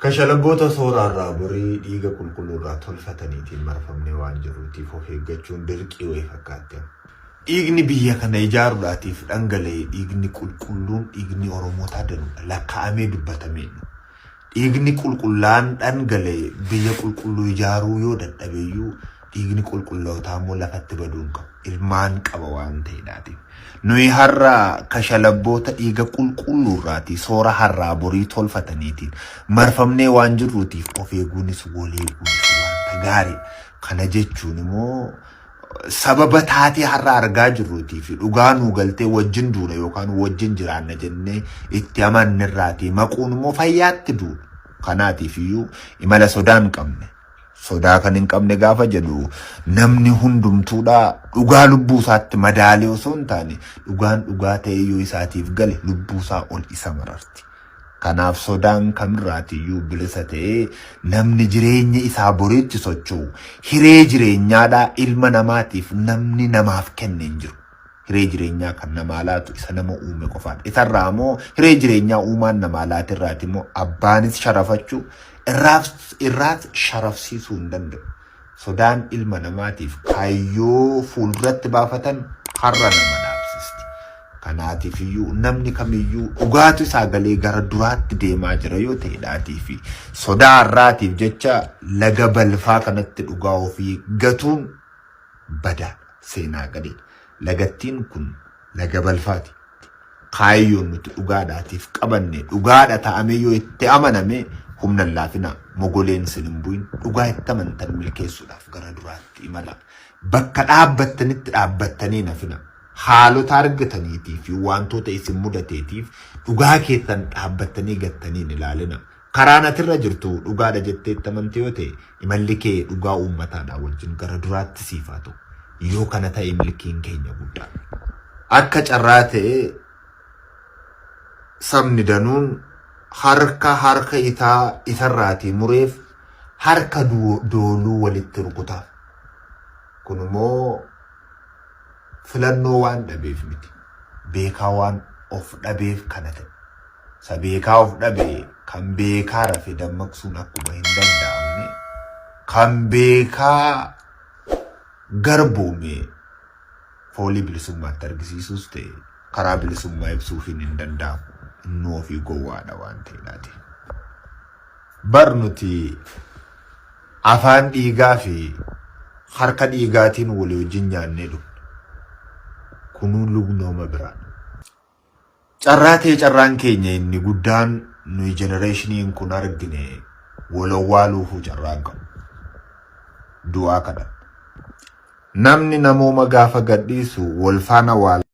Kashalabboota sooraarraa borii dhiiga qulqulluurraa tolfataniitiin marfamnee waan jirruutiif of eeggachuun dirqii wayii fakkaatti amma. Dhiigni biyya kana ijaaruudhaatiif dhangala'e dhiigni qulqulluun dhiigni Oromootaa danuudha. Lakkaa'amee dubbatamee hin dhumu. Dhiigni qulqullaa'aan dhangala'e biyya qulqulluu ijaaruu yoo dadhabeyyuu dhiigni qulqullaa'otaa immoo lafatti baduu hin qabu. Ilmaan qaba waan ta'eedhaatiif. Nuyi har'a kashalabboota dhiiga qulqulluu irraatii soora har'aa borii tolfataniitiin marfamnee waan jirruutiif of eeguunis wal eeguunis wanta gaariidha. Kana jechuun immoo sababa taatee har'a argaa jirruutii fi dhugaa nuu galtee wajjin duuna yookaan wajjin jiraanna jennee itti amannerraatii maquun immoo fayyaatti duudha. Kanaatiif iyyuu imala sodaa hin qabne. Sodaa kan hin qabne gaafa jedhu namni hundumtuudha dhugaa lubbuu isaatti madaalee osoo hin taane dhugaan dhugaa ta'ee yoo isaatiif gale lubbuu isaa ol isa mararti. Kanaaf sodaan kamirraatiyyuu bilisa ta'ee namni jireenya isaa boriitti socho'u hiree jireenyaadhaa ilma namaatiif namni namaaf kenne hin jiru. Hiree jireenyaa kan namaa laatu isa nama uume qofaadha. Isarraa immoo hiree jireenyaa uumaan namaa laate irraati immoo abbaanis sharafachuu irraas sharafsiisuu hin danda'u. Sodaan ilma namaatiif kaayyoo fuulduratti baafatan har'a nama dhaabsisti. Kanaatiif iyyuu namni kamiyyuu dhugaatu isaa galee gara duraatti deemaa jira yoo ta'edhaatii fi sodaa har'aatiif jecha laga balfaa kanatti dhugaa ofii gatuun badaadha. Seenaa gadeedha. Lagattiin kun laga balfaati. Kaayyoon nuti dhugaadhaatiif qabanne dhugaadha ta'amee yoo itti amaname humna hin laafinaa. Mogoleen isin hin bu'in dhugaa itti amantan milkeessuudhaaf gara duraatti imalaa. Bakka dhaabbattanitti dhaabbattanii hin hafinaa. Haalota argataniitii fi wantoota isin mudateetiif dhugaa keessan dhaabbattanii gattanii hin ilaalinaa. Karaan ati irra jirtu dhugaadha jettee itti amante yoo ta'e imalli kee dhugaa uummataadhaa wajjin gara duraatti siif haa ta'u. Yoo kana ta'e milkiin keenya guddaadha. Akka carraa ta'e sabni danuun harka harka isaa isarraatii mureef harka dooluu walitti rukutaaf. Kun immoo filannoo waan dhabeef miti. Beekaa waan of dhabeef kana ta'e. Isa beekaa of dhabe kan beekaa rafe dammaqsuun akkuma hin danda'amne kan beekaa garboome foolii bilisummaatti argisiisuus ta'e karaa bilisummaa ibsuufiin hin danda'amu. Innuu ofii gowwaadha waan ta'eedhaati. Bar nuti afaan dhiigaa fi harka dhiigaatiin walii wajjin nyaannee dhufne. Kunuu lugnooma biraadha. Carraa ta'e carraan keenya inni guddaan nuyi generationiin kun argine wal owwaaluufuu carraa hin qabu. Du'aa kadhanna. Namni namooma gaafa gadhiisu wal faana waala.